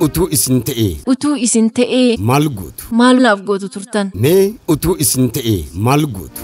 Utuu isin ta'ee. Utuu isin ta'ee. Maal gootu? Maal naaf gootu turtan? Mee utuu isin ta'ee maal gootu?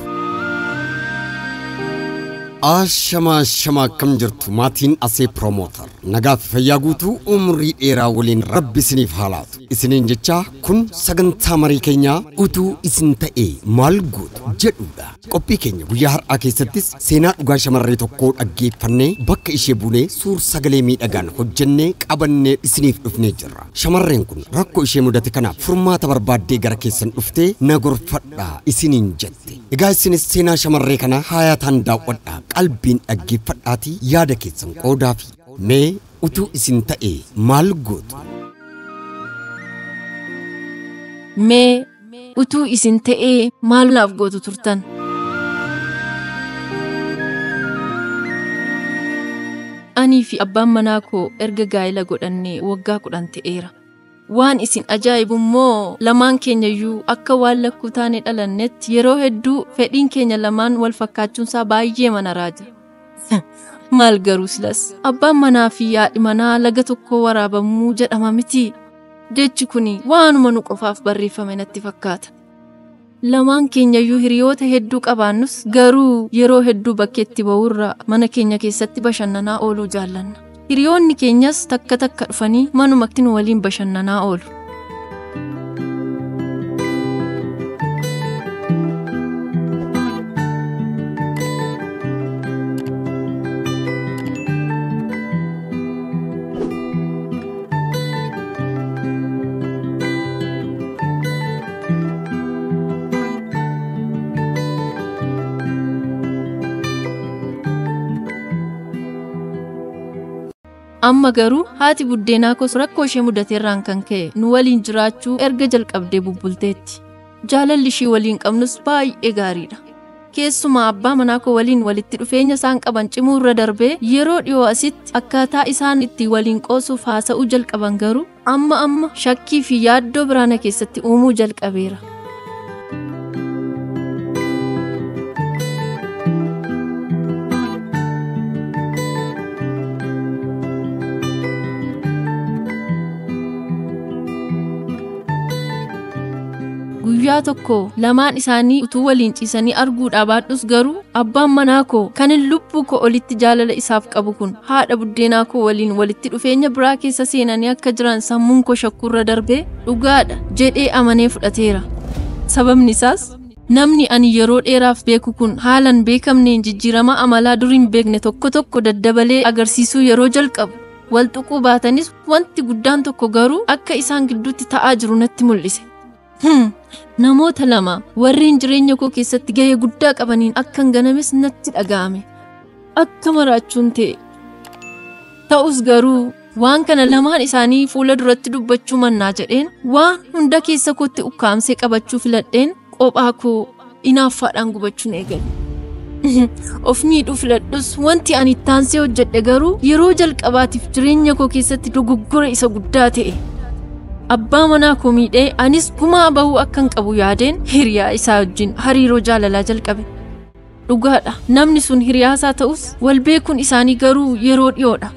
Ashamaa ashamaa akkam jirtu maatiin Asee Piroomotar nagaa fi fayyaa guutuu umurii dheeraa waliin rabbi isiniif haa laatu. Isiniin jechaa kun sagantaa marii keenyaa utuu isin ta'ee maal gootu jedhudha. Qophii keenya guyyaa har'aa keessattis seenaa dhugaa shamarree tokkoo dhaggeeffannee bakka ishee buunee suur sagalee miidhagaan hojjennee qabannee isiniif dhufnee jirra. Shamarreen kun rakkoo ishee mudate kanaaf furmaata barbaaddee gara keessan dhuftee na gorfadhaa isiniin jette. Egaa isinis seenaa shamarree kanaa haayataan daawwadhaa. Qalbiin dhaggeeffadhaatii yaada keessan qoodaa fi mee utuu isin ta'ee maal gootu? Mee utuu isin ta'ee maal naaf gootu turtan? Anii fi abbaan manaa koo erga gaa'ela godhannee waggaa 10 ta'eera. Waan isin ajaa'ibu immoo lamaan keenyayyuu akka waan lakkuu taane dhalannetti yeroo hedduu fedhiin keenya lamaan wal fakkaachuunsaa baay'ee mana raaja. Maal garuu silas abbaan manaa fi haadhi manaa laga tokko waraabamuu jedhama miti. Jechi kun waanuma nu qofaaf barreeffame natti fakkaata. Lamaan keenyayyuu hiriyoota hedduu qabaannus garuu yeroo hedduu bakkeetti ba'uurra mana keenya keessatti bashannanaa ooluu jaallanna. Hiriyoonni keenyas takka takka dhufanii manumatti nu waliin bashannanaa oolu. Amma garuu haati buddeenaa koos rakkoo ishee mudateerraan kan ka'e nu waliin jiraachuu erga jalqabdee bubbulteetti. Jaalalli ishii waliin qabnus baay'ee gaariidha. Keessumaa abbaa manaa koo waliin walitti dhufeenya isaan qaban cimuu irra darbee yeroo dhiyoo asitti akkaataa isaan itti waliin qoosuuf haasa'uu jalqaban garuu amma amma shakkii fi yaaddoo biraana keessatti uumuu jalqabeera. Guyyaa tokko lamaan isaanii utuu waliin ciisanii arguudhaa baadhus garuu abbaan manaa koo kan hin lubbuu koo olitti jaalala isaaf qabu kun haadha buddeenaa koo waliin walitti dhufeenya biraa keessa seenanii akka jiran sammuun koo shakkuurra darbee dhugaadha jedhee amanee fudhateera. Sababni isaas namni ani yeroo dheeraaf beeku kun haalan beekamneen jijjiirama amalaa dur hin beekne tokko tokko daddabalee agarsiisuu yeroo jalqabu wal tuquu baatanis wanti guddaan tokko garuu akka isaan gidduutti ta'aa jiru natti mul'ise. Namoota lama warreen jireenya koo keessatti gahee guddaa qabaniin akkan ganames natti dhaga'ame. Akka maraachuun ta'e. Ta'us garuu waan kana lamaan isaanii fuula duratti dubbachuu mannaa jedheen waan hunda keessa kootti ukkaamsee qabachuu filadheen qophaa koo inaaffaadhaan gubachuun eegale. Of miidhuu filadhus wanti ani ittaansee hojjedhe garuu yeroo jalqabaatiif jireenya koo keessatti dogoggora isa guddaa ta'e. Abbaa manaa koo miidhee anis gumaa bahuu akkan qabu yaadeen hiriyaa isaa wajjin hariiroo jaalalaa jalqabe. Dhugaadha namni sun hiriyaa isaa ta'us wal beekuun isaanii garuu yeroo dhiyoodha.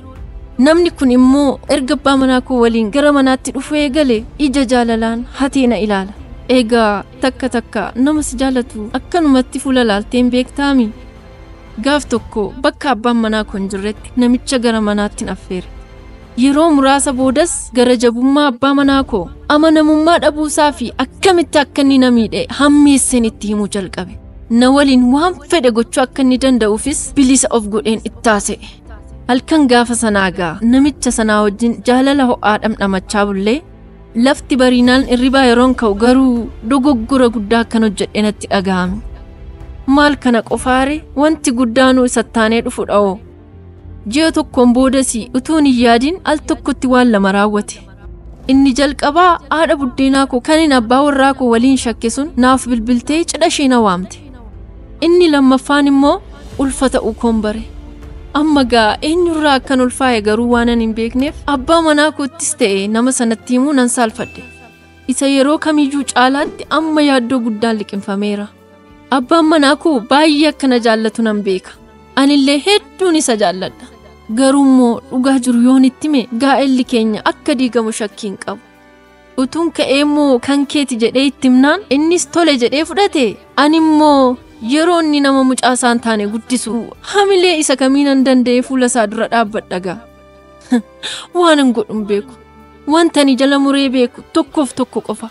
Namni kun immoo erga abbaa manaa koo waliin gara manaatti dhufuu eegale ija jaalalaan hatee na ilaala. Egaa takka takka nama si jaalatu akkanumatti fuula laalteen beektaami. Gaaf tokko bakka abbaan manaa koo hin jirretti namicha gara manaatti affeere. Yeroo muraasa boodas gara jabummaa abbaa manaa koo amanamummaa dhabuusaa fi akkamitti akka inni na miidhe hammeesseen itti himuu jalqabe. Na waliin waan fedhe gochuu akka inni danda'uufis bilisa of godheen itti haasa'e. Halkan gaafa sanaa gaa namicha sanaa wajjin jaalala ho'aa dhamdhamachaa bullee lafti bariinaan irribaa yeroon ka'u garuu dogoggora guddaa akkan hojjedhe natti dhaga'ame. Maal kana qofaare wanti guddaanuu isattaanee dhufu dha'oo. Ji'a tokkoon boodas utuun hin yaadin al tokkotti waan lama raawwate. Inni jalqabaa haadha buddeenaa koo kan hin abbaa warraa koo waliin shakke sun naaf bilbiltee cidha ishee na waamte. Inni lammaffaan immoo ulfa ta'uu koon bare. Amma gaa eenyurraa akkan ulfaa'e garuu waan ani hin beekneef abbaa manaa koottis ta'e nama sanatti himuu nan saalfadhe. Isa yeroo kamiyyuu caalaatti amma yaaddoo guddaan liqimfameera. Abbaan manaa koo baay'ee akka na jaallatu nan beeka. Anillee hedduun isa jaalladha. Garuu immoo dhugaa jiru yoon itti hime gaa'elli keenya akka diigamu shakkii hin qabu. Utuun ka'ee immoo kan keeti jedhee itti himnaan innis tole jedhee fudhate. Ani immoo yeroo inni nama mucaa isaan taane guddisu hamilee isa kamiinan danda'ee fuula isaa dura dhaabbadha gaa. Waan hin godhu hin beeku. Wanta ani jala muree beeku tokkoof tokko qofa.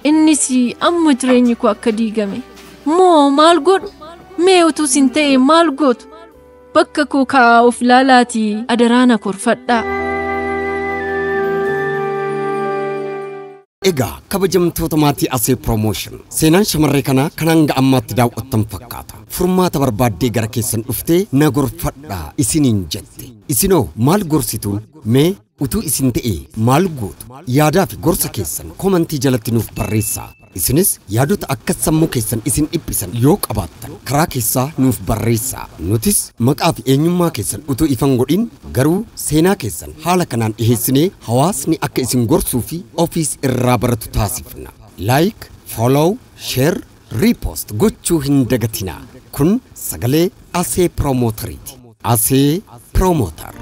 Innis amma jireenyi koo akka diigame. Moo maal godhu? Mee utuu sin ta'e maal gootu? Bakka koo kaa'aa of ilaalaatii adaraa na korfadhaa. Egaa kabajamtoota maatii Asee Promotion, seenaan shamarree kanaa kan hanga ammaatti daawwattan fakkaata. Furmaata barbaaddee gara keessan dhuftee na gorfadhaa isiniin jette. Isinoo maal gorsituun? Mee utuu isin ta'e maal gootu? Yaadaa fi gorsa keessan komantii jalatti nuuf barreessaa. Isinis yaadota akka sammuu keessan isin dhiphisan yoo qabaattan karaa keessaa nuuf barreessaa. Nutis maqaa fi eenyummaa keessan utuu ifan godhin garuu seenaa keessan haala kanaan dhiheessinee hawaasni akka isin gorsuu fi ofiis irraa baratu taasifna. Like, follow, share, repost gochuu hin dagatinaa. Kun sagalee Asee Promoteriiti. Asee Promoter.